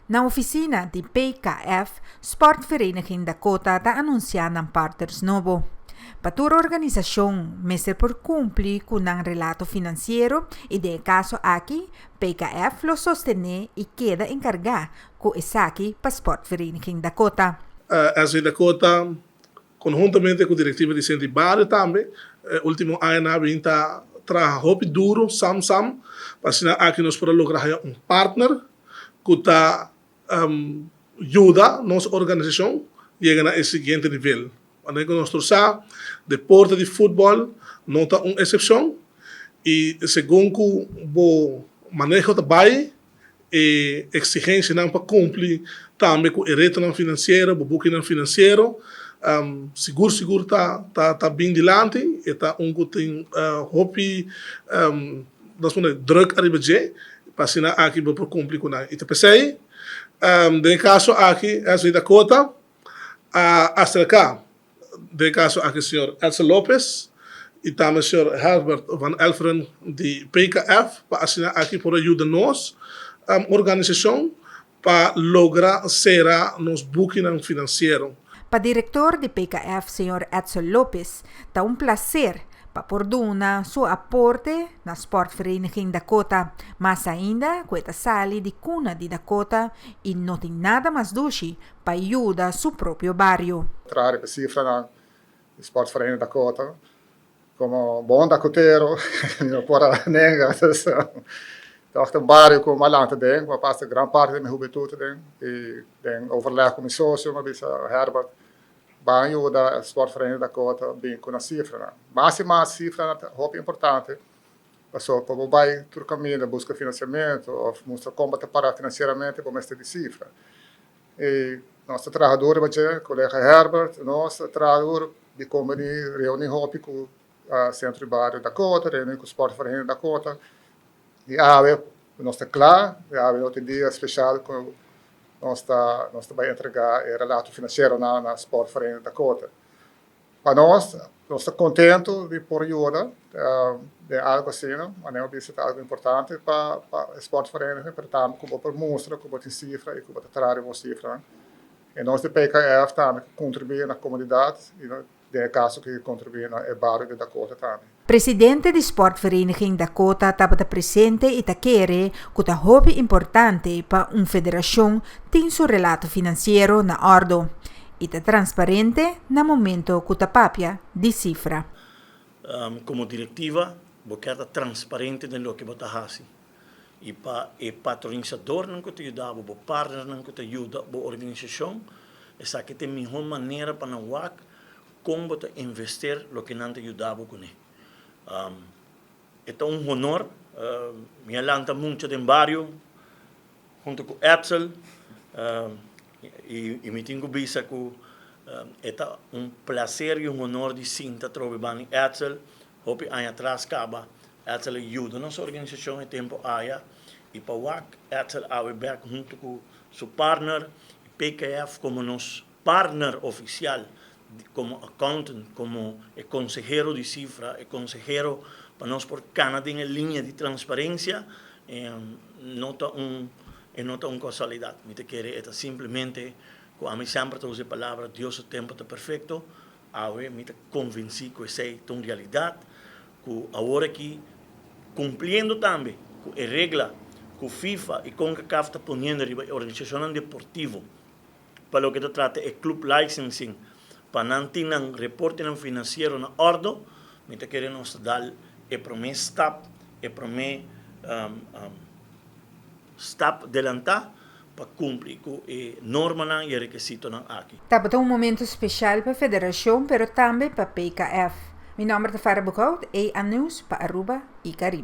Na oficina di PKF, Sportvereniging Dakota ta anuncia nan partners nobo. Pa tur organisacion mester por cumpli cu nan relato financiero y den e caso aki PKF lo sostene y keda encarga cu esaki pa Sportvereniging Dakota. SV Dakota conhuntamente cu directiva di Centro di Bario tambe e ultimo añanan a bin ta traha hopi duro sam sam pa asina aki nos por a logra haya un partner cu ta yuda nos organisacion yega na e siguiente nivel. Manera cu nos tur sa, deporte di futbol no ta un excepcion y segun cu bo maneho ta bay, e exigencianan pa cumpli tambe cu e retonan financiero, bo bukinan financiero, sigur sigur ta ta bin dilanti. E ta un cu tin hopi, nos pone druk ariba dje, pa asina aki bo por cumpli cu nan. Y ta p'esey, den e caso aki, SV Dakota a acerca Den e kaso aki señor Edsel Lopez y tambe señor Herbert van Elferen di PKF pa asina aki por a yuda nos organisacion pa logra cera nos bukinan financiero. Pa director di PKF señor Edsel Lopez ta un placer pa por duna su aporte na Sportvereniging Dakota, mas ainda cu e ta sali di cuna di Dakota y no tin nada mas dushi pa yuda su propio bario. Traha riba cifranan di Sportvereniging Dakota. Como bon Dakotero mi no por a nenga. Dus toch ta un bario cu mi a lanta den, cu a pasa gran parti di mi hubentud aden. Y den overleg cu mi socio mi a bisa Herbert, ban yuda Sportvereniging Dakota bin cu nan cifranan. Mas y mas cifranan ta hopi importante pasobra pa bo bay tur caminda busca financiamento of mustra con bo ta para financieramente bo mester di cifra. E nos ta traha duro riba dje, kolega Herbert, nos ta traha duro di kombini reuni hopi ku Sentro di Bario Dakota, reuni ku Sportvereniging Dakota. I awe nos ta kla, i awe no tin dia speshal ku nos ta nos ta bai entrega e relato finansiero na na Sportvereniging Dakota. Pa nos, nos ta kontentu di por yuda den algu asina, manera bo bisa ta algu importante pa pa e sportvereniging, pero tambe ku bo por mustra ku bo tin sifra i ku bo ta traha riba bo sifranan. I nos di PKF tambe ke kontribuí na komunidat i den e kaso ke kontribuí na e bario di Dakota tambe. Presidente di Sportvereniging Dakota tabata presente i ta kere ku ta hopi importante pa un federashon tin su relato finansiero na òrdo i ta transparente na momento ku ta papia di sifra. Komo direktiva bo kier ta transparente den loke bo ta hasi i pa e patronisadornan ku ta yuda bo, bo partnernan ku ta yuda bo organisashon, esaki ta e mihó manera pa nan wak Kon bo ta invester loke nan ta yuda bo kuné? E ta un honor. Mi a lanta mucha den bario hunto ku Edsel i mi tin ku bisa ku e ta un plaser i un honor di sinta atrobe banda di Edsel. Hopi aña atras kaba Edsel a yuda nos organisashon e tempu aya i pa wak Edsel awe bek hunto ku su partner PKF komo nos Partner oficial como accountant, como e consehero di cifra, e consehero pa nos por cana den e linea di transparencia, no ta un e no ta un casualidad. Mi ta kere e ta simplemente cu ami semper ta usa e palabra Dios su tempo ta perfecto, awe mi ta convenci cu esey ta un realidad, cu awor aki cumpliendo tambe cu e regla cu FIFA y Concacaf ta poniendo riba e organisacionnan deportivo. Pa loke ta trata e club licensing pa nan tin nan reportenan financiero na ordo, mi ta kere nos ta dal e prome stap, e prome stap delanta pa cumpli cu e normanan y e rekesitonan aki. Tabata un momento special pa Federacion pero tambe pa PKF. Mi nomber ta Farah Boekhout, EA News pa Aruba y Caribe.